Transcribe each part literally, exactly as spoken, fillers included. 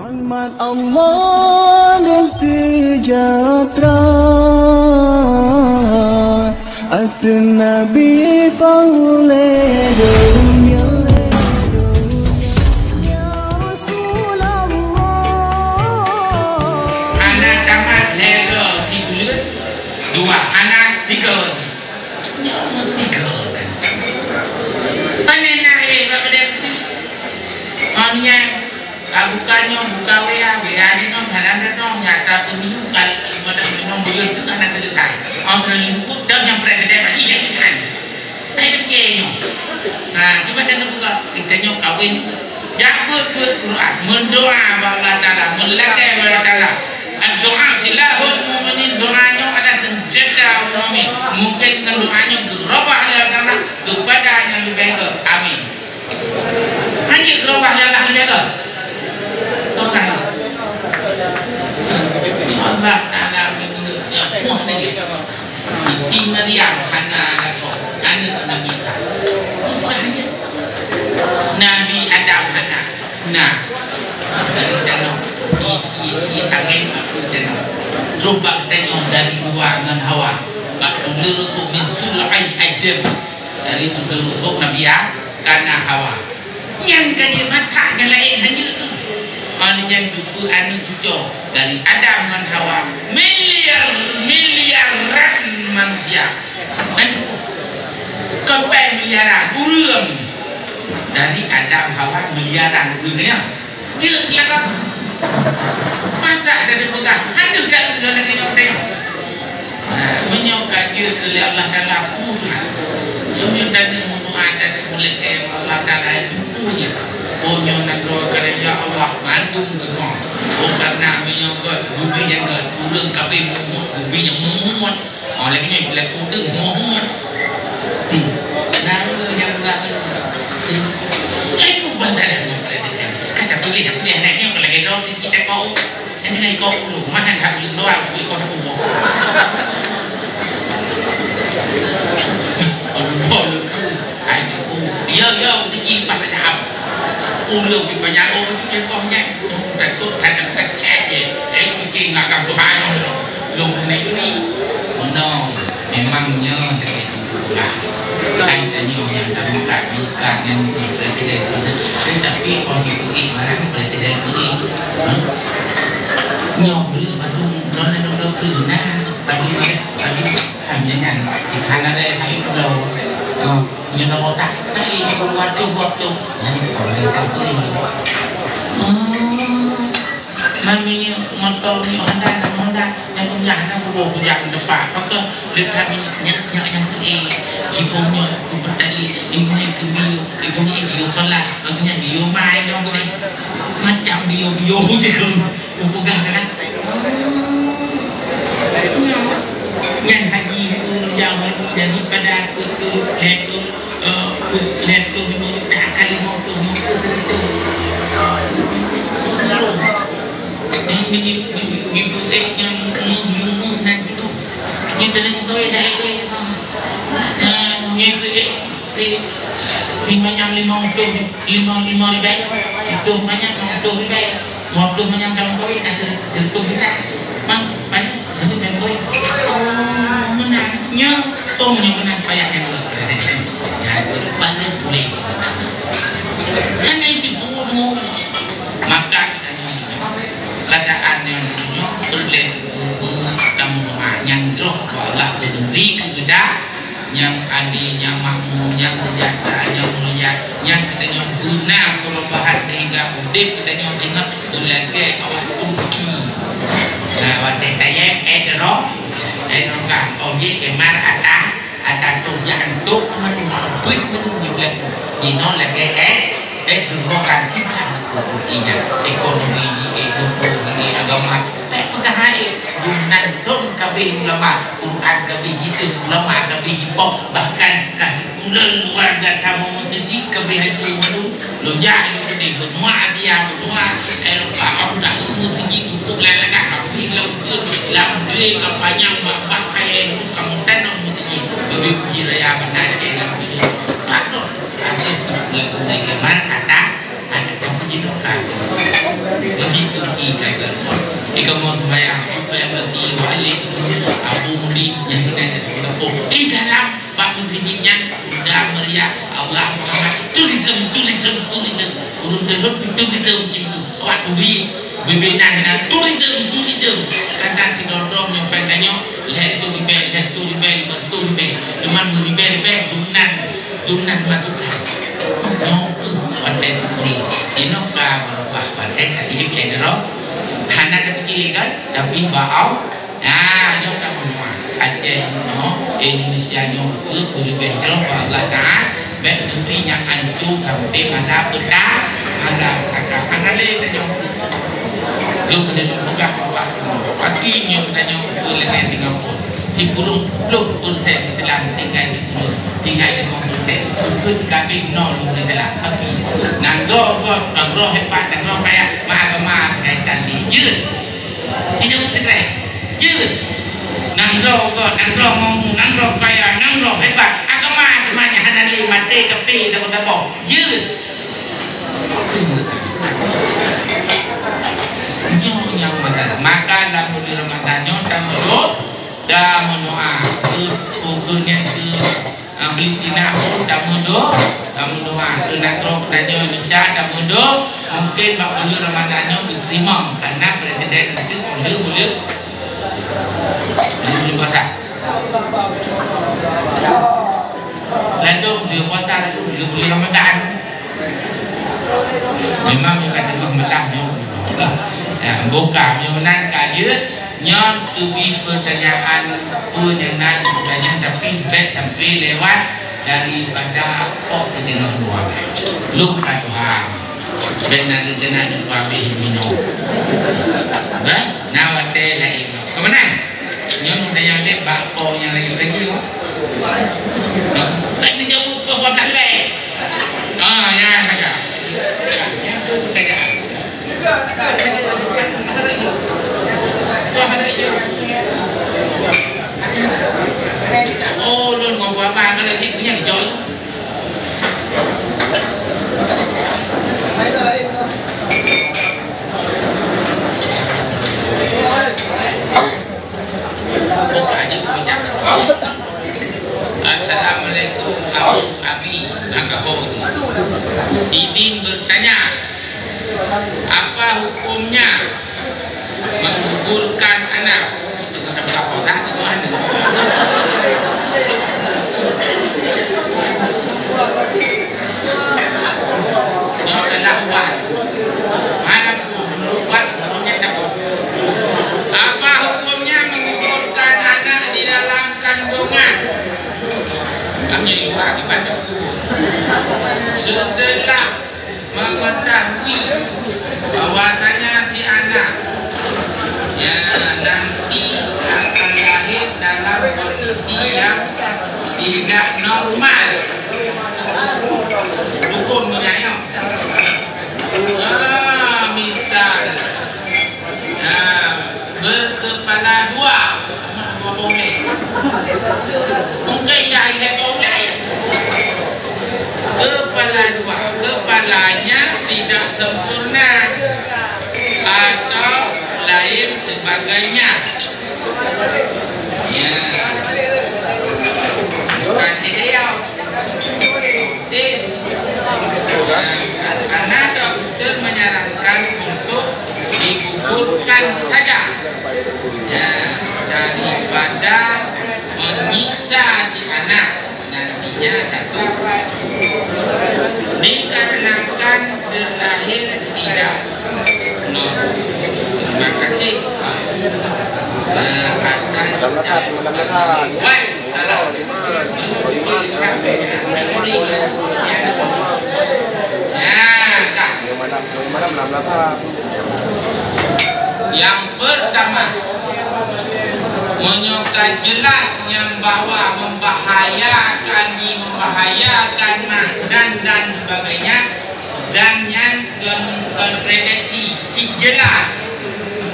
Rahmat Allah dan sejahtera ateueh Nabi panghulée donya. Ya Rasulullah. Hana tamat lhée goe sibuleuen, dua hana tiga. Nyoe meutika kan. Pane na lé bak badan. Oh, nyan. Ka buka nyoe, buka W A, W A jinoe, hana nyoe, nyata pemilu, kal-, pada memang beliau tu hana terdekat. Oh, terlalu lingkup, dah yang presiden lagi, yang kan. Hai, dia fikir nyoe. Ha, cuba jangan buka. Kita nyoe kawin juga. Jak buet-buet Quran, meudoa bak Allah Taala, meulakée bak Allah Taala. Doa silahul mukminin, doa nyoe adalah senjata orang mukmin. Mungkin ngon doa nyoe geurubah lé Allah Taala keupada nyang leubeh gét. Amin. Hana geurubah lé Allah leubeh gét. Bukan. Allah Taala meunurut nyoe, wah, lagi. Siti Maryam hana lakoe, aneuk Nabi Isa. Nabi Adam hana. Nah, dari tanoh, di, di, di angén aku tanoh. Terus bak tanyoe dari dua ngon Hawa. Bak tuléh rusuk min sulai Adam. Dari tuléh rusuk Nabi A-, kana Hawa. Nyan ka jeuet masak nyang laén hanyut tu. Hana nyan geupeu aneuk cucoe dari Adam ngon Hawa, miliar, miliaran manusia. Kan? Sampai miliaran ureueng. Dari Adam Hawa miliaran ureueng nyan. Jeuet lagak. Masa ada dipeugah, aduh, dah ureueng lagak nyoe. Nah, meunyoe ka jeuet keu lé Allah Taala, peue na? Nyoe, nyoe tanyoe meudoa, tanyoe meulakée Allah Taala, itu peue nyan? Oh, nyoe nanggroe keu lé, ya Allah, mandum geukong. Oh, karena meunyoe gét, geubi nyang gét, ureueng kabeh mumet, geubi nyang mumet. Oh, lagée nyoe, lagée udeueng mumet. Hmm. Nah, ureueng nyang gét. Eh, itu bantalan ngon presiden. Kata pilih, pilih anak nyoe, lagée droe di kita kau. Ini kan kau ulu, mahan hak lindua, kui kau kumo. Ulu, ulu, ai, aku. Dia, dia, rezeki empat macam. Ulu, pi panjang, oh, itu dia kau nya. Takut, tak ada pasal je. Eh, fikir ngagam Tuhan, oh. Lu kena duri. Oh, no. Memangnya dari itu pula. Kan tanya yang terbuka, bukan yang presiden tu. Tetapi, oh, itu, eh, barang presiden tu, eh. Hah? Nyoe breueh padum, lôn lôn lôn breueh na, padum ribèe, padum, ah, nyan, nyan. Di sana ada hai pulau. Oh, nyoe ka botak. Hai, dua ratus dua puluh. Nyan, pemerintah tu, eh. Hmm. Man minyeuk moto, minyeuk Honda, na Honda. Nyan peunah na kuboh kujak teumpat. Maka Leuka nyan, nyan, nyan, nyan, eh, kiboh nyoe, keu peutali, ingat, eh, keu biyeu, kiboh nyan biyeu solat, ingat biyeu mai dong deh. Macam biyeu-biyeu je keu, keu peugah kan. Oh. Nyan. Nyan haji tu jauh, jadi pada keu, keu, eh, keu, eh, keu, keu lima juta kali lima puluh, lima puluh tu. Nyan, nyan, nyan, nyan, nyan, nyan, nyan, nyan, nyan, Nyan teurimong kawé dah ék-ék ka. Nyan, nyan ék-ék, si, si manyam limong ploh, limong, limong ribèe. Ploh manyam, limong ploh ribèe. Dua ploh manyam dalam kawé ka sir-, sireutoh juta. Mang, banyak, tapi dalam kawé. Oh, meunan. Nyan, oh, meunan, meunan payah nyan. Nyan, baru pulih. Hana itu, oh, maka Keadaan nyoe, nyoe peureulèe keu tameudoa nyang jroh bak Allah keu neugri keu geuda, nyang adé, nyang makmu, nyang seujahtra, nyang mulia, nyang geutanyoe beuna peurubahan sehingga udép geutanyoe singoh beulagèe awak Turki. Nah, watèe tayém, eh, droe, eh, droe ka, oh, jih kemar atas. Ada tu, ya, tu, cuma, cuma, buet, buet, buet, buet, buet. Inoe lagèe, eh, eh, durokan kita, buet, buet, inya. Ekonomi ji, eh, duku ji, eh, agama. Eh, peugah hai, eh, dunan don kabeh ulama, Quran kabeh jiteueng, ulama kabeh jipông, bahkan ka sikureueng luar biasa meumeuseujid kabeh hancô mandum. Lôn jak lôn keudeh, lôn muak abiya, lôn muak, eh, lôn paham tahu meuseujid cukup lai lagak, tapi lôn, lôn lam dre ka panyang bak-bak kayèe lôn ka meutanong meuseujid. Leubeh puji raya banda Aceh lam dunia. Takut, takut, lagu Negeri Man, kata, ada puji doa. Meuji Turki ka itelepon. Di kamoe sembahyang, supaya bagi wali Abu Mudi nyang keunan nyang teupeu. Eh, dalam bak meuseujid nyan, bunda meriah, Allah Muhammad, tourism, tourism, tourism. Ureueng teulhot pih tourism cit tu. Awak turis, bubena keunan, tourism, tourism. Kadang sidroe-droe nyoe pandai nyoe, lhèe reutôh ribèe, lhèe reutôh ribèe, limong reutôh ribèe. Teuma meuribèe-ribèe, dum nan, dum nan masukan. Nyoe keuh watèe teupeue. Jinoe ka beurubah watèe ka hidup lé droe. Hana tapike kan? Tapi bak Allah. Nah, nyoe ka meunyoe. Aceh nyoe, Indonesia nyoe keuh beuribèe jroh bak Allah Taala. Bèk neugri nyang anco sampoe mala peta, mala petaka. Hana lé tanyoe. Lôn keuneuk peugah bak Allah. Paki nyoe tanyoe keuh leuneh Singapura. Sikureueng ploh persen Islam tinggai di Kudus, tinggai di Kudus. Keu jikabi nol ureueng Islam. Tapi nanggroe gob, nanggroe hebat, nanggroe kaya, ma agama tinggai tan di jeuet. Di jeuet tinggai jeuet. Nanggroe gob, nanggroe ngomu, nanggroe kaya, nanggroe hebat. Agama cuma hana lé maté kapi tabo-tabo. Jeuet. Nyoe nyang masalah. Maka lam buleuen Ramadan nyoe tameudoa Dan meudoa keu, keu, keu nyan keu, ah, Palestina pun dan meudoa, dan meudoa keu nanggroe geutanyoe Indonesia dan meudoa. Mungkin bak buleuen Ramadan nyoe geuteurimong karena presiden itu buleuen, buleuen, buleuen puasa. Lalu buleuen puasa lalu buleuen Ramadan. Memang nyoe ka teungoh malam nyoe. Ya, buka nyoe meunan ka jeuet. Nyoe teubi pertanyaan peue nyang na dipeutanyaan, tapi bèk sampai lewat daripada poh siteungoh dua. Lôn ka tuha. Bèk na rencana nyoe habéh minum. Bah, na watèe laén. Keumanaan? Nyoe nyoe tanyong deh bak po nyang lagi pergi, wah. Hah? Kan dijaweueb po babah lé. Ah, ya, ya. Ya, tu pertanyaan. Oh, lôn mau apa? Kalau dia punya joy. Assalamualaikum, Abu Abi, maka hoji. Sidin bertanya, apa hukumnya menggugurkan anak? Itu kan ada laporan, itu kan. Nyoe telah buat. Mana buat? Apa hukumnya menggugurkan anak di dalam kandungan? Kami luar akibat setelah mengetahui bahwasanya si anak, ya, nanti akan lahir dalam kondisi yang tidak normal. Dukun punya, ya. Ah, misal, nah, berkepala dua. Mungkin ya, ya, boleh. Kepala dua, kepalanya tidak sempurna atau lain sebagainya. Ya. Bukan ideal. Tis. Karena dokter menyarankan untuk digugurkan saja. Ya, daripada menyiksa si anak nantinya, satu. Dikarenakan terlahir tidak normal. Terima kasih. Nah, atas jawaban. Wassalam. Nah, Kak. Yang pertama, meunyoe ka jelas nyan bahwa membahayakan, membahayakan mak dan, dan sebagainya, dan nyan kon, kon prediksi cit jelas.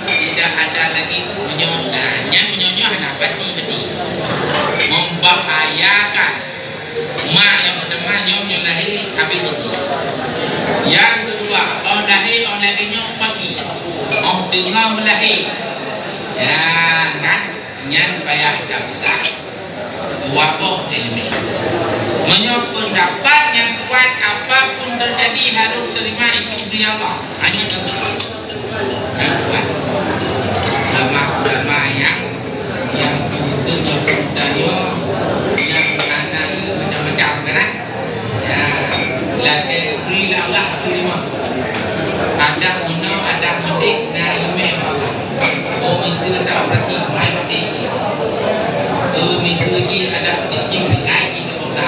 Tidak ada lagi meunyoe, nah, nyan meunyoe nyoe hana pati-pati. Membahayakan. Mak nyang pertama nyoe, nyoe lahé habéh gigi. Nyang keudua, oh lahé, oh lagèe nyoe paki. Teungoh meulahé. Ya, kan? Nyan payah tapeugah dua boh ileumèe. Meunyoe peundapat nyang kuat, apapun teujadi harôh teurimong itu di Allah. Hanya itu. Nyang kuat. Ulama-ulama nyang, nyang keuneuk tanyoe, nyang hana le macam-macam, kan? Ya, lagèe geubri lé Allah teurimong. Adak meunoe, adak meudéh, na ileumèe bak Allah. Oh, meuntreuk adak operasi, mai maté jih. Oh, meuntreuk jih adak meudéh jih, meuninggai jih teupaksa.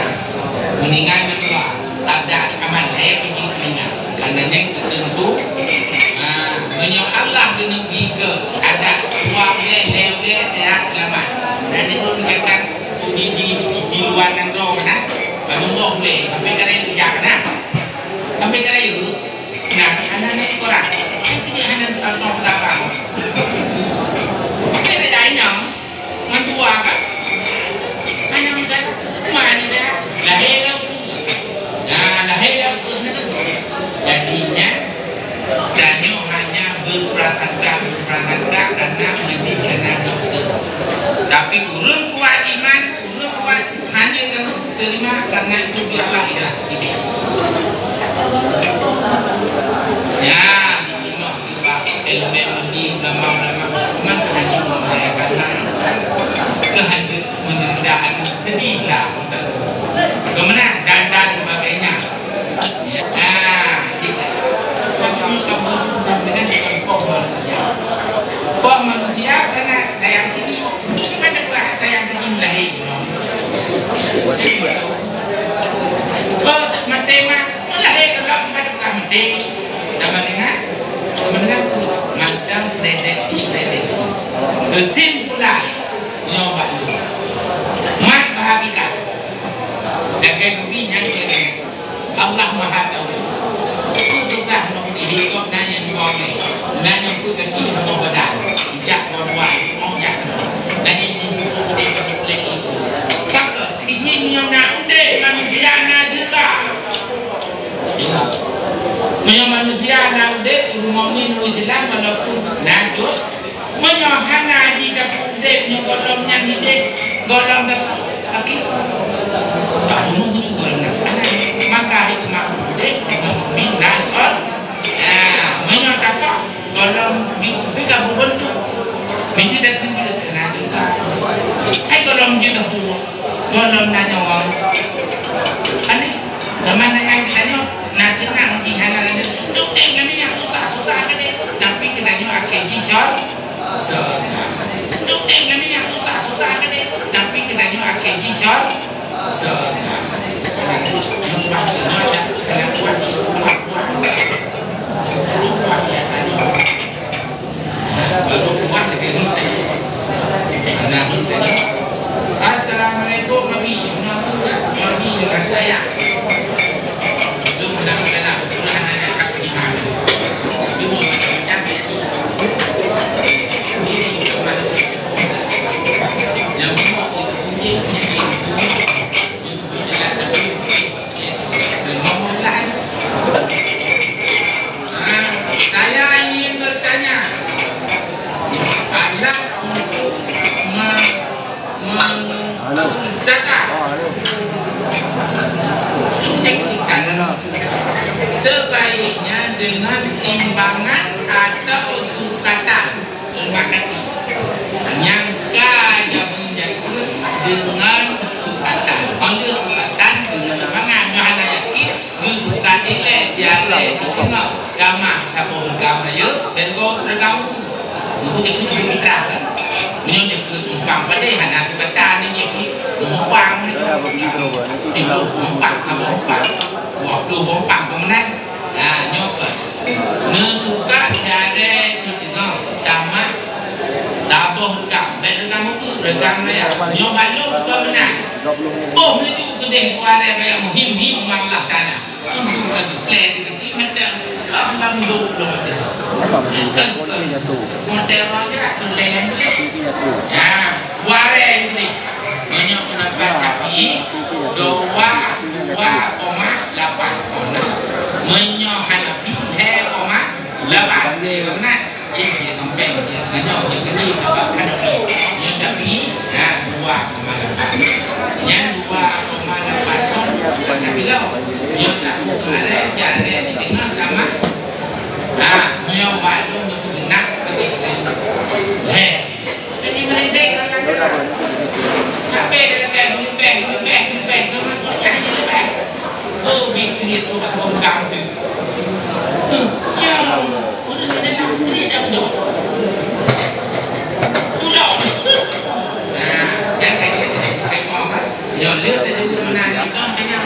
Meuninggai meutuah, adak aman, lahé jih meuninggai. Karena nyan keuteuntu, ha, meunyoe Allah geuneuk bri keu adak dua ulèe, lhèe ulèe, seuhat seulamat. Dan itu meninggalkan Di, di, di luwa nanggroe na, padum boh ulèe, sampai ka rayeuk jak na. Sampai ka rayeuk, na, hana naik koran. Kan keuneuk hana tong-tong peugah. Kan ada inong, mandua kan? Hana mudah, mana dah? Lahé lom tu. Nah, lahé lom tu. Jadi nyan, tanyoe hanya berprasangka, berprasangka karena medis, karena dokter. Tapi ureueng kuat iman, ureueng kuat hanya kamoe terima karena itu di Allah ya. Gitu. Ya, diterima, diterima. Ilmu medis, ulama-ulama, memang kehanjut membahayakan. Kehanjut menderita hati sedih lah. Kemudian dan, dan sebagainya. Ya, nah, jadi, tapi ini kamu sama dengan bukan poh manusia. Poh manusia karena sayang tinggi. Gimana buat sayang tinggi lahir? Oh, tak mati mah. Lahir ke kamu pada bukan mati. Sama dengan, sama dengan tu. Macam prediksi, prediksi. Kesimpulan. Nyoe bak lôn. Mat bak hakikat. Lagèe geubi nyan keu lagèe nyan. Allah Maha Tahu. Peue susah nyoe di hidup na nyang dua ulèe. Na nyang peue gaki saboh badan. Jak dua-dua, oh jak keunoe. Na nyang peue di ulèe itu. Maka, izin nyoe na udép manusia na syeuruga. Ingat. Meunyoe manusia na udép, ureueng mukmin, ureueng Islam, walaupun na syeuruga, Meunyoe hana jitapeu udép nyoe gohlom nyan udép, gohlom tapi, tapi tak bunoe nyoe gohlom nyan. Hana. Maka hikmah udép deungon mukmin na sot. Nah, meunyoe tapak gohlom di, tapi ka beubentuk. Meusti dak tunjuk na syeuruga. Hai gohlom jeuet tapuwoe. Gohlom na nyawöng. Aneh. Teuma nyan geutanyoe na seunang jih hana lagèe. Udép nyan susah-susah keudéh. Tapi geutanyoe akhé jih sor-, syeuruga. Udép nyan susah-susah keudéh. Tapi geutanyoe akhé jih sor-, syeuruga. Baru kuat lagi. Anak muda. Assalamualaikum, Nabi. Nabi dengan saya. Itu menang dalam Quran hanya tak iman. Tapi mau macam-macam itu. Ini juga malu. Yang mau itu sendiri, yang ini sendiri. Itu jalan Nabi. Saya ingin bertanya, alat untuk me-, me-, Halo. Zakat. Oh, halo. Sebaiknya dengan timbangan atau sukatan. Terima kasih. Nyang ka jameun jameun deungon sukatan. Panggil sukatan, deungon mangan, nyoe hana yakin, nyoe sukat ilèe, sialèe, siteungoh, gamah, saboh reugam rayeuk, dan gob reugam umu. Untuk itu, itu fitrah, kan? Meunyoe nyoe keu tumpang padé, hana sukatan, ni nyoe pih, numpang, ni. Siploh numpang, saboh numpang, dua ploh numpang, peue meunan. Nah, nyoe keuh. Neusukat cara jiteungoh tamah saboh reugam. Bèk reugam ukeue, reugam raya. Nyoe balom kon meunan. Boh laju keudeh kuarèe raya muhim-him ngon Allah Taala. Untuk ka geukleue di kaki mata, ka lam dua puluh meter. Kan, kan. Motor roh gerak, peulehan dia. Ya. Warèe Iblis. Meunyoe peundapat Syafi'i, dua, dua koma lapan. Meunyoe Hanafi, lhèe koma lapan. Beuna? Iya, iya. Ada di tengah kamar. Ha, meunyoe bak lôn geupeugenap bagi lé. Jadi merinding. Sampai dia kata, "Meulibeh, meulibeh, meulibeh." Sama kau cari meulibeh. Oh, bit cerita tu pasal orang tu. Hmm, ya, orang kata nak cerita dah betul. Tulok. Nah, dan kaji, kaji apa? Nyoe lé tadi tu meunan, nyoe tanya.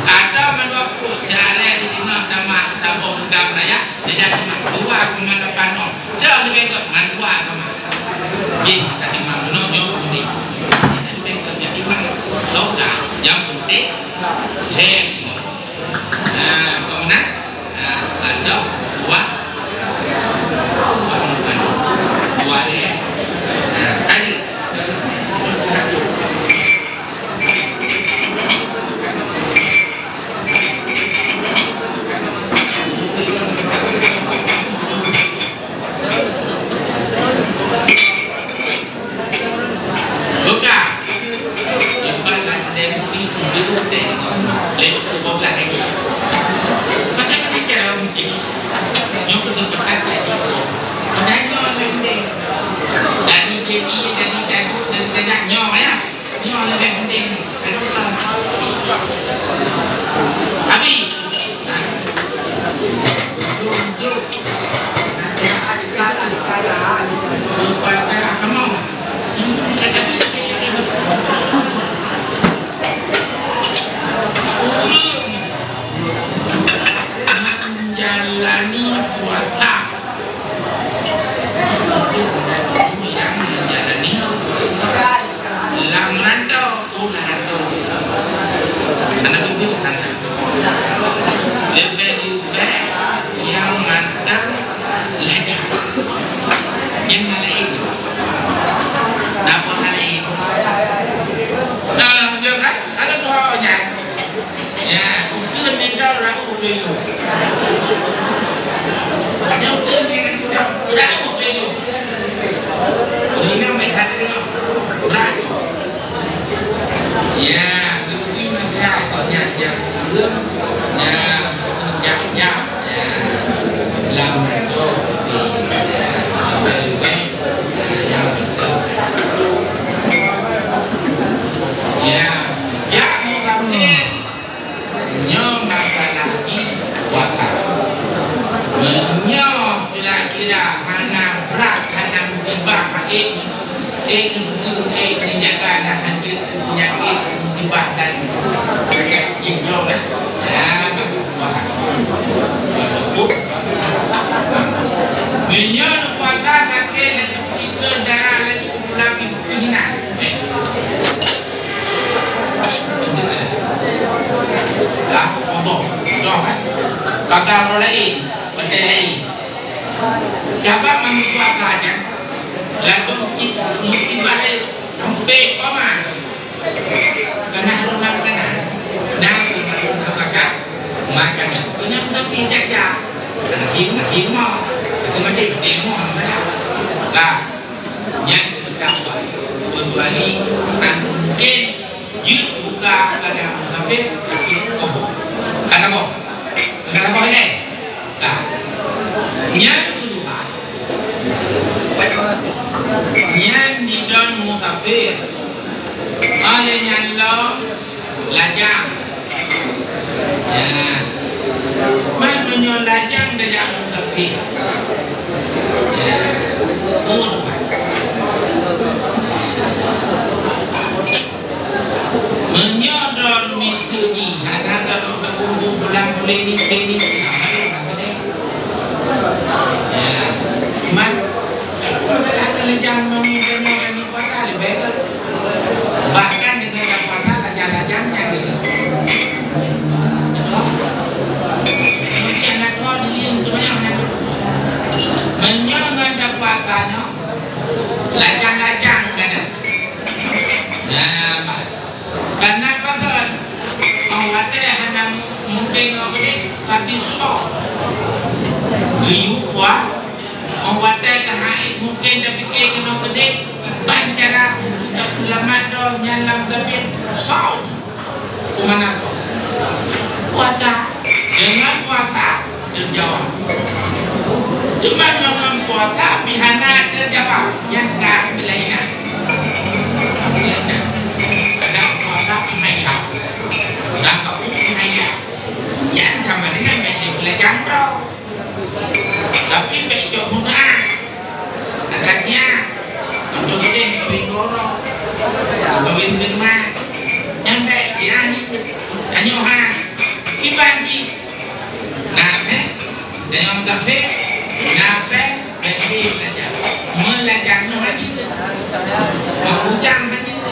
Ada mandua puluh cara di tengah tamat tabung dam raya, dia jadi mandua koma lapan nol. Dah lebih ke mandua sama. Jih, tadi mandua nyoe putih. Jadi lebih ke jadi mandua. Toga, yang putih, hei, gitu. Nah, pemenang. Nah, ada dua. Dua, dua, dua, ya. Nah, tadi. Buka. Buka lah, lem di, di, di, di, lem tu buka lagi. Macam-macam cara orang mesti. Nyoe tu tempat lagi. Padahal nyoe lem deh. Dari J B, dari Datuk, dari Datuk nyoe, ya. Nyoe lebih penting. Abi. Kepada kamu. Ureueng menjalani puasa. Yang menjalani lam rantau, oh, lam rantau. Anak ibu sana. Lebih-lebih yang mantap lajang. Yang lain. Napa lain? Nah, dia kan? Ada dua orang. Ya, ukeuen nidang raôh lé lôn. Nyoe ukeuen nidang raôh lé lôn. Lôn inong meuhat deungoe. Raôh. Ya, geubri mata kok nyan nyang ureueng, ya, jak-jak, ya, lam reto tapi, ya, leubeh-leubeh, ya, nyang beutôi. Ya, jak musafir. Nyoe masalah jih puasa. Meunyoe kira-kira hana brat, hana musibah, eh, eh, eh, dijaga dan hadir keu penyakit, musibah dan penyakit jih nyoe, eh. Ya, puasa. Meunyoe puasa sakét, laju tiga darah, laju pulang pih hinan. Eh. Dah, contoh. Contoh, kan? Kata orang lain, benda lain. Siapa manusia saja, lalu musibah dia sampai koma. Karena harus makan. Nah, harus makan. Makan. Punya tapi jaga. Anak sini, anak sini mau. Aku mati, mati mau. Lah. Nyan teutamong, kecuali an mungken jeuet buka keu musafir, tapi koboh. Ka taboh. Ka taboh ilèe? Ka. Nyan keudua. Nyan nidon musafir. Óh lheueh nyan lom, lajang. Ya. Man meunyoe lajang tajak musafir. Ya. Oh, tepat. Meunyoe droe miseue jih, hana droe teukumpul bulan buleuen ni, buleuen ni, hana droe. Ya. Man, masalah lajang meunyoe, meunyoe, meunyoe puasa leubeh baik. Bahkan dengan dapatan raja-raja yang gitu. Mungkin anak kau diem tu banyak anak tu. Menyang ada kuatanya, lajang-lajang kan. Nah, bah. Karena apa kan? Orang kata hana mungkin orang ni, tapi sok. Geuyue kuat. Orang kata ke hai mungkin dah fikir kena gede. Ban cara untuk selamat doh nyan lam sabit saum. Peumana saum? Puasa. Deungon puasa teujaweueb. Cuma deungon puasa pih hana teujaweueb, nyan ka keulainan. Keulainan. Kadang puasa pih hana. Kadang kapu pih hana. Nyan sama dengan bèk jipeulajang droe. Tapi bèk cok meunan. Agaknya untuk deh kawin goro, kawin firman. Nyan bèk jiani. Tanyoe ha. Kiban jih. Nah, eh. Tanyoe meukaphé. Nah, bèk, bèk jih meulajang. Meulajang nyoe hadir. Meubujang hadir.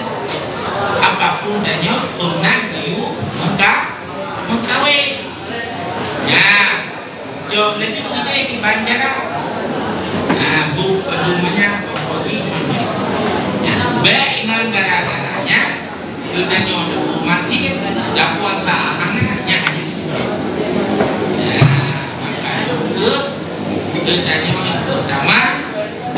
Apapun tanyoe sunat geuyue meuka-, meukawén. Ya. Jaweueb laju idéh kiban cara. Nah, bu padum manyang, pokok jih manyang. Nah, bèk ngon gara-gara nyan, geutanyoe teupeu maté, dak puasa hana nyan. Nah, maka nyoe keuh geutanyoe nyang peurtama,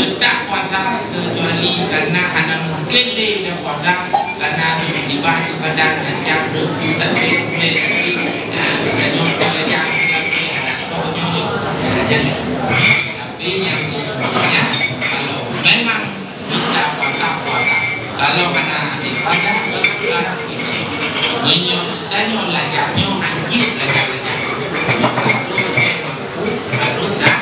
Teutap puasa keucuali kareuna hana mungken lé dak puasa, kareuna musibah di padang rancang reumpun tapi ulée tapi, nah, geutanyoe peurayaan tapi hana soe nyoe. Nah, jadi, tapi nyang sesungguhnya, kalau memang bisa puasa, puasa. Kalau hana di puasa, bukan gitu. Meunyoe tanyoe lagak nyoe anjir lagak-lagak. Harus tak?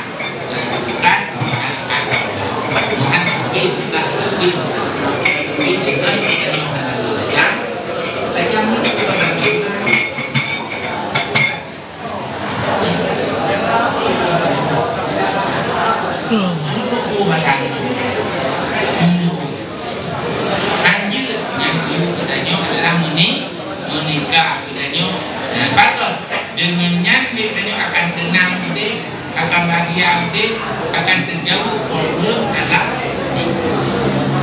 Anjeuet nyang keu geutanyoe adalah meuni-, meunikah geutanyoe. Nah, patôt deungon nyan geutanyoe akan teunang udeb, akan bahagia udeb, akan teujaweueb problem dalam udeb.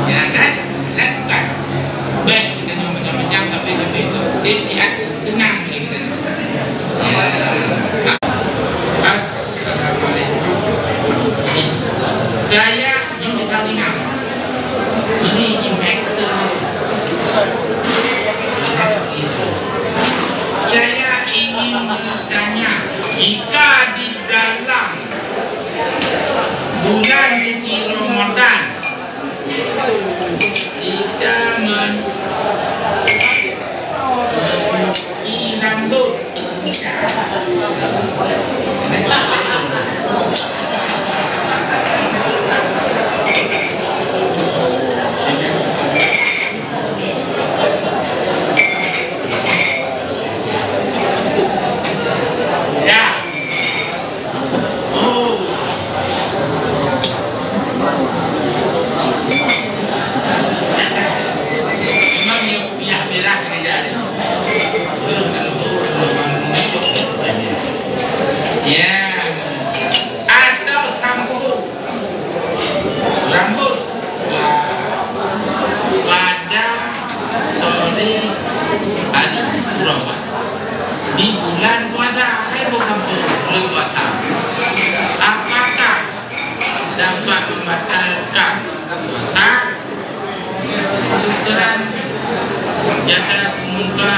Ya kan? Lakukan. Baik, geutanyoe macam-macam, tapi, tapi udeb siat teunang geutanyoe. Ya. Assalamualaikum. Saya Saya ingin bertanya, jika di dalam bulan suci Ramadan kita men-, mencuci rambut, Ya. Atau sampo rambut pada sore hari Ramadan. Di bulan puasa, hai bukan bulan puasa. Apakah dapat membatalkan puasa? Syukuran jaga muka.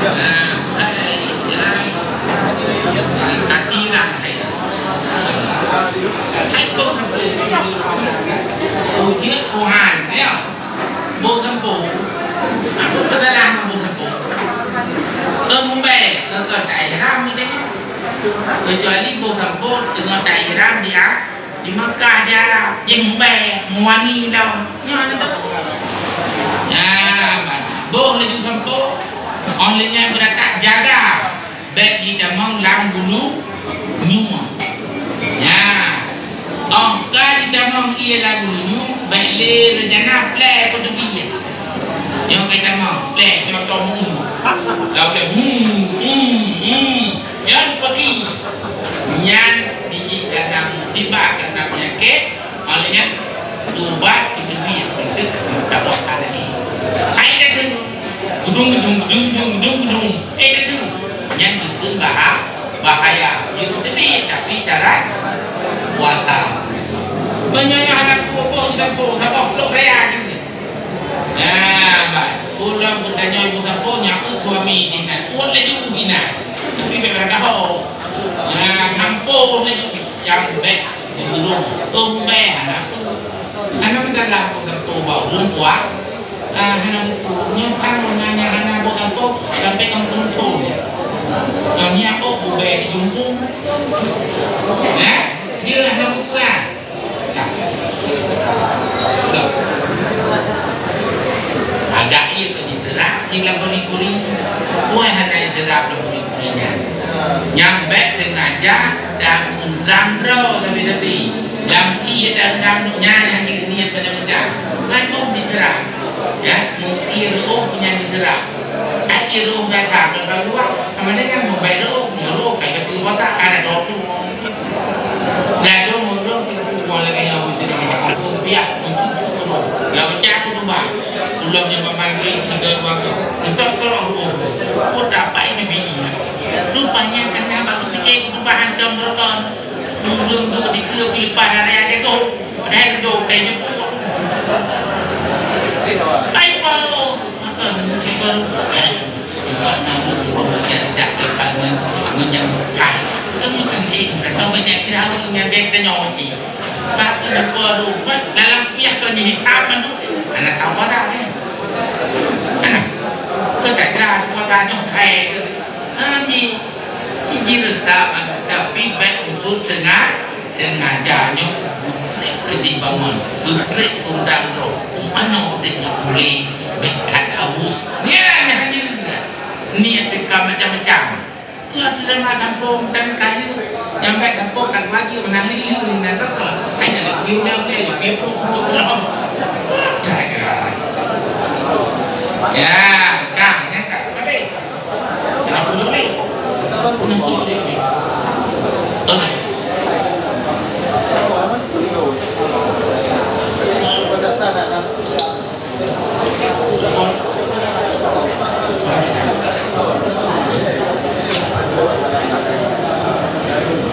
Nah, hai, jalan. Nah, kaki lah, hai. Hai, kok sampai. Ujian Tuhan, ya. Boh sampo. Apa masalah ngon boh sampo? Keu mumbèe, keu, keu ta ihram misalnya. Kecuali boh sampo teungoh ta ihram di A-, di Mekah, di Arab, jimumbèe, muwani lom. Nyoe hana teupeu. Nyan, boh laju sampo, óh lheueh nyan beurata jaga. Bèk jitamong lam bulu nyoe. Nyan. Óh ka jitamong ie lam bulu nyoe, bèk lé reujana plè peuteubiet. Nyoe ka jitamong, plè, nyoe tom, hmm. Lam plè, hmm, hmm, hmm. Nyan peugi. Nyan dijih kana musibah, kana peunyakét. Óh lheueh nyan, tubat keu teubiet, beutôi taboh lagèe. Hai dah tu. Gudung, gudung, gudung, gudung, gudung, gudung. Eh, dah tu. Nyan geukheun baha-, bahaya. Jeuet teubiet, tapi syarat puasa. Meunyoe nyoe hana kuoh, boh sampo, saboh plôk raya jeuet. Nah, bah, ureueng geutanyoe ibu sampo, nyan suami jih nyan. Kuat laju inan. Tapi bèk beuragaho. Nah, nampo laju nyang bèk diurông. Tông bèk hana peue. Hana meusalah peue, tông bak ureueng kuat. Ah, hana buku. Nyoe kan warna nyang hana buet apa, sampai kamu tumpul. Nyoe ni aku ubé di jumpung. Eh? Dia hana buku ah. Nah. Udah. Ada iya ke diserap, sing lam bani kuning. Wah, hana diserap lam bani kuning nyan. Nyang bèk sengaja dan undang droe tapi-tapi. Lam ié dan undang nyan hana niat pada macam. Kan diserap. Ya, meuié reuôh nyan diseurah. Ai ié reuôh gata kon ka luwah, sama dengan meubai reuôh, nyoe reuôh ka geupeue botak, ka na dok tu. Ladôm ureueng teungku lagèe nyoe meusidang, langsung piah meucucu reuôh. Ya, pecah khutubah. Ulôn nyang peumagrib, sigoe dua goe. Meucok-cok reuôh. Peue dapat Nabi Isa. Rupanya kana bak teupike khutubah hantom beureukan. Ureueng duek dikeue peuleupah raya jagoe. Padahai reudôk kai jeuet. Ai baru, akan baru. Bukan namun ureueng macam tidak dapat men-, menyangkai. Kamu kan, eh, atau banyak kira ureueng nyang bèk tanyong cit. Tapi baru, dalam pihak kau ni hitam tu. Anak tambah dah, eh. Anak. Kau tak kira, kau tak nyangkai ke? Amin. Ci jireusam, tapi bèk unsur senga-, sengaja nyoe beutrép keu dibangun, beutrép keu undang droe. Manoe udép nyoe puléh, bèk that haus. Nyan hana jeuet. Niet teuka macam-macam. Nyoe teurimong gampông dan kayèe nyang bèk gampông kan wajéb meunan lé nyan teuka. Hanya leubeh ulèe-ulèe, leubeh puluh-puluh ulèe. Dah kira. Ya, kang, nyan kang. Habis.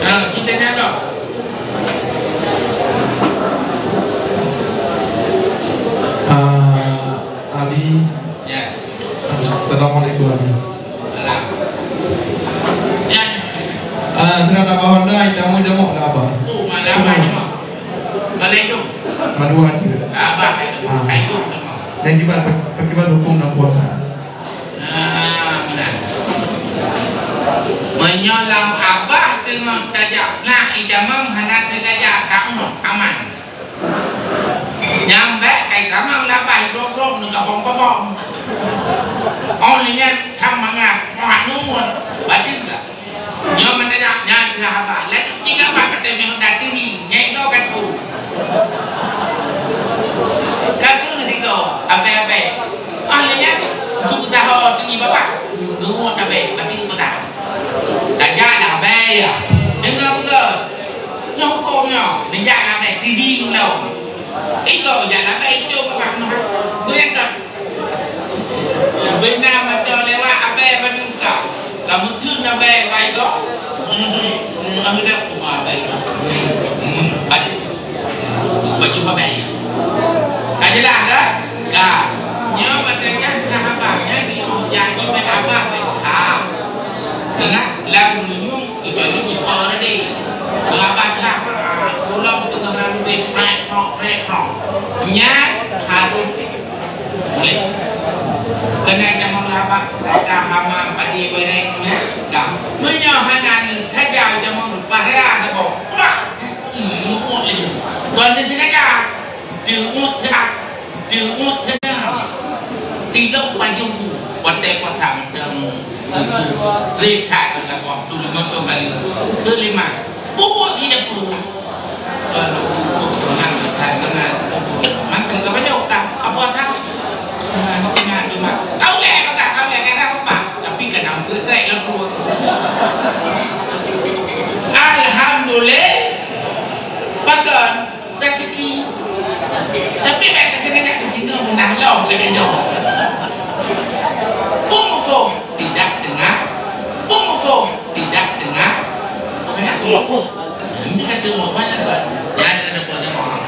Ah, kita nyadar. Ah, Abi. Ya. Assalamualaikum, Abi. Salam. Ya. Ah, sudah tak bawa dah, kamu jenguk dah apa? Oh, malah apa jenguk? Kalau hidup. Madua aja. Abah hidup. Ah. Hidup. Yang kibat, kibat hukum dan puasa. Ah, benar. Meunyoe lam abah teungoh tajak, nak itamong hana sengaja taungoh, aman. Nyang bèk kai tamong lam abah grok-grok ngon gabong-gabong. Oh, nyan ka mangat, wah, nuwun. Batin ka. Nyoe meunan nyan keuh abah. Lalu cit abah kata meunan tadi, nyai goe ka tu. Ka tu lheuh goe, abèe-abèe. Ah, lheuh nyan, geupeutaho teungi babah. Geuwot abèe, mati geupeutaho. Tajak lah abèe ya. Deungoe beutôi. Nyoe hukôm nyoe, neujak lah abèe, tiding lom. Iko jak lah abèe, itu babah meuhat. Geuh ka. Beuna meudoe lewat abèe bandum ka. Ka meuteun abèe bai goe. Akhirnya kuma abèe. Baju. Baju abèe. Ka jelas kan? Ka. Nyoe batang nyan ka abah. Nyan di ujak jibat abah bai goe. Ha. Ingat, lam menunyung kecuali jipo tadi. Nyoe abah dah, ah, pulang tengah rambut, prek, prok, prek, prok. Nyan harus Boleh. Keunan jameun labah, dah hama padi bereng nyan, dah. Meunyoe hana neusaja jameun leupah raya saboh, prak! Hmm, muot laju. Kon neusengaja, teungot seuhat, teungot seuhat. Tilok pajoh bu, watèe puasa mantong. Trép that lam waktu lima belas kali. Kelima, pupuk di dapur. Kalau pupuk, mangan, mangan, pupuk. Mangan ke banyak, tak? Apa tak? Mangan, mangan, mangan. Kau leh, kau tak, kau leh, kau tak, kau tak. Tapi kan aku trép lam perut. Alhamdulillah. Bahkan, rezeki. Tapi bèk teukeunang di sinoe meunang lom lagèe nyoe. Peue muphom? Tidak sengaja. Peue muphom? Tidak sengaja. Makanya Allah. Nanti kata Allah banyak kan. Ya, ada, ada banyak orang.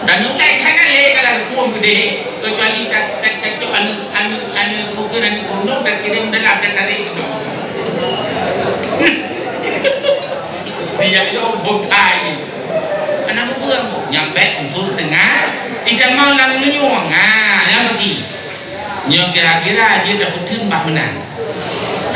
Dan utai sana lé kalau hukum gede, kecuali tak, tak, tak, tak, anu, anu, anu, mungkin anu gunung dan kirim dalam dan tarik itu. Lom bukai. Aneuk buet nyang bèk unsur seunga-, itamong lam lunyueng. Ha, nyang bagi. Nyoe kira-kira jeuet tapeuteun bah meunan.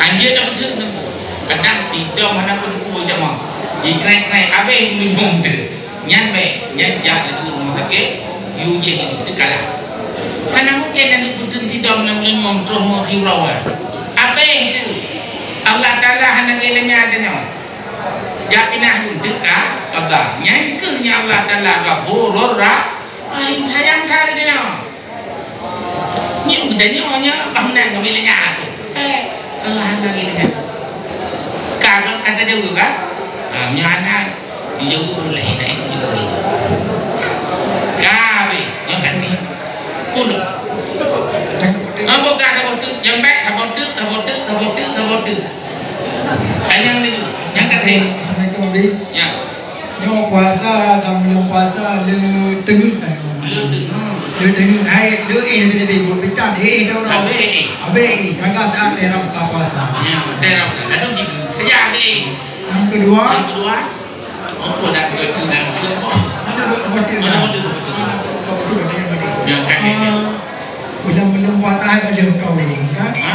Hanjeuet tapeuteun nyoe. Kadang sidom hana peue-peue itamong. Jikrek-krek abéh lunyueng teuh. Nyan bèk, nyan jak laju rumoh sakét, yue jéh teukalah. Hana mungken nyan jipeuteun sidom lam lunyueng troh mo siuroe. Abéh teuh. Allah Taala hana geulanya tanyoe. Jak pinah teuka, qadha. Nyan keuh nyang Allah Taala Ghafurur Ra-, Rahim, sayang that geutanyoe. Nyoe geutanyoe nyoe bah meunan kami lé nyan tu. Eh, Allah hana lé nyan. Ka, ka, ka tajaweueb, kan? Ha, nyoe hana dijaweueb oleh laén, laén dijaweueb oleh. Ka, weh, nyoe kan ni. Pun. Ha, buka saboh teuk, nyang baik, saboh teuk, saboh teuk, saboh teuk, saboh teuk. Tanyong dulu. Nyang kata. Assalamualaikum, Abi. Ya. Nyoe puasa, lam buleuen puasa, le teungeut dah. Le teungeut. Le teungeut. Hai, le éh, tapi, tapi, buet bitan, éh, dah orang. Habis éh. Habis éh. Gagal tak terap buka puasa. Ya, terap. Lalu jika. Ya, éh. Yang kedua. Yang kedua. Apa dah tiga tu dah? Mana buat tempat dia? Mana buat tempat dia? Kau tu dah yang tadi. Yang kaki. Ah, Buleuen-buleuen puasa hai lheueh kawén, kan? Ha?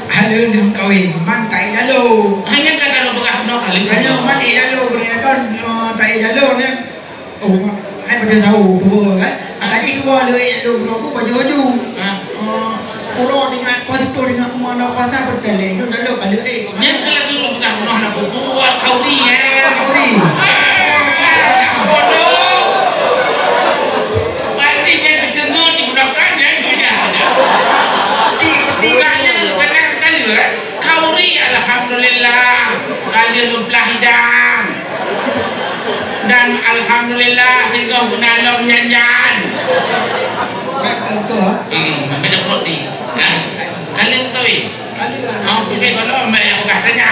Hai lheueh kawén, man taék lalo. Hanya ka lalo peugah bunoe kali. Hanya man ék lalo, kebanyakan, eh, taék lalo ni. Oh, hai pada tahu, dua, kan? Ada je dua, lheueh ék lalo, bunoe pun baju-baju. Ha? Eh, uroe dengan, puasa tu dengan umur nak puasa, betul, eh. Lalo, lalo, kali, eh. Nyan keuh lagèe lôn peugah, meunoe hana buku, khauri, eh. Khauri. Ah, bodoh. Berarti nyan geuteungeut di bunoe kan, nyan geudah. Peti, peti. Bukan nyan, kadang kali, eh. Khauri, alhamdulillah. Kali lôn peulahidan. Dan alhamdulillah, singoh guna lom nyan-nyan. Baik, contoh. Hmm, beda prodi. Ha? Kali beutôi. Mau pike kalau mai yang buka tanya.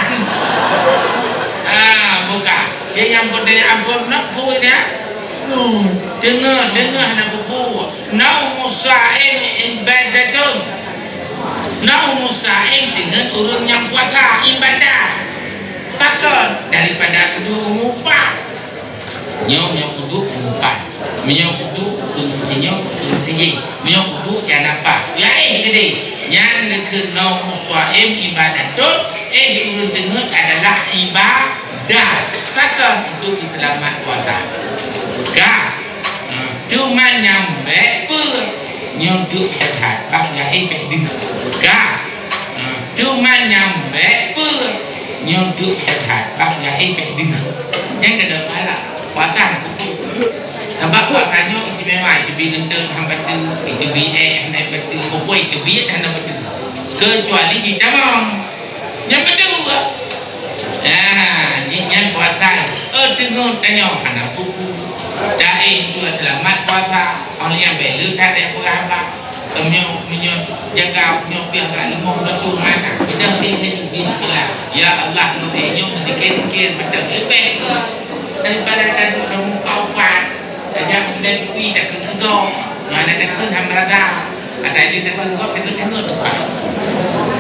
Ah, buka. Dia yang bertanya ampun nak buku dia. No, dengar, dengar nak buku. Naumus saim ibadatun. Naumus saim dengan ureueng nyang puasa ibadah. Pakon daripada kedua mupat. Nyoe, nyoe uduk mupat. Meunyoe uduk keu sinyoe, keu sijih. Meunyoe uduk cana pah. Ya, eh, gede. Nyan keuh naumus saim ibadatun, eh, di ureueng teungeut adalah ibadah. Pakon untuk seulamat puasa. Ka. Teuma nyang bèk peue nyoe duek that, bah gaéh bèk deungoe. Ka. Teuma nyang bèk peue nyoe duek that, bah gaéh bèk deungoe. Nyang keudua pala, puasa. Sabab puasa nyoe istimewa, iteubiet geunteng hana bateue, iteubiet éh hana bateue, pokok iteubiet hana bateue. Keucuali jitamong. Nyang keudua, nah, jih nyan puasa. Oh, teungoh tanyoe hana buku. Taéh dua seulamat puasa. Oh, nyang bèk le that nyang peugah haba. Meunyoe, meunyoe jaga, meunyoe piah bak leumo, beutôi mata. Beudôh éh laju, bismillah. Ya Allah, nyoe éh nyoe meuzikir-zikir, beutôi. Leubeh keu daripada taduek lam muka upat. Tajak keudè kupi, takheun keu gob. Nyan takheun hana meurasa. Ata jih takheun gob, takheun-takheun lupa.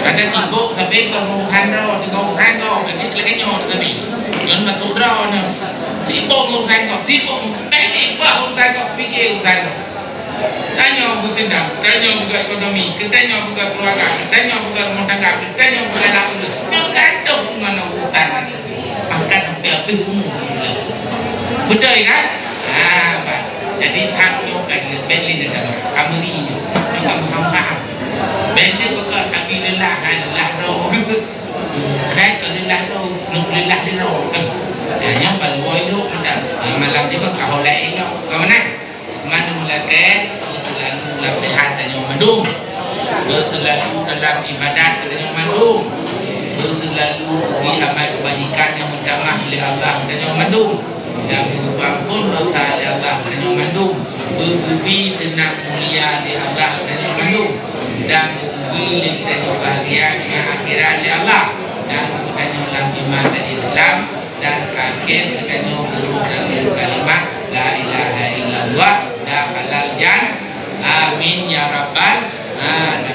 Ata sibok sabe ngon urusan droe, ngon urusan gob, lagèe, lagèe nyoe sabe. Ngon masuk droe nyoe. Sibok ngon urusan gob, sibok ngon, eh, sibok urusan gob, pikir urusan droe. Tanyoe beuseudang, tanyoe peugöt ekonomi, tanyoe peugöt keuluwarga, tanyoe peugöt rumoh tangga, tanyoe peugöt aneuk ureueng. Nyoe gadoh ngon urusan. Angkat sampai habéh umu. Beutôi kan? Ha, bah. Jadi, that nyoe ka jeuet, bèk lé neudeungoe. Ka meuri nyoe. Nyoe ka meuham-ham. Bèk teupeugah, tapi leulah, ha, leulah droe. Kadang ka leulah droe, neuk leulah sidroe. Ha, nyoe ban woe lôn mantong. Ha, malam nyoe ka ho laén nyoe. Ka meunan? Mandum lakèe, beuseulalu lam seuhat tanyoe mandum. Beuseulalu dalam ibadat tanyoe mandum. Beuseulalu geubi amal keubajikan nyang meutamah lé Allah tanyoe mandum. Dan beugeuampôn dosa lé Allah tanyoe mandum. Beugeubi seunang mulia lé Allah tanyoe mandum. Dan beugeubi lé tanyoe bahgia donya akhirat lé Allah. Dan tanyoe lam iman dan Islam. Dan akhé tanyoe geuruh dan kalimat la ilaha illallah dakhalal jan-, amin ya rabbal alamin.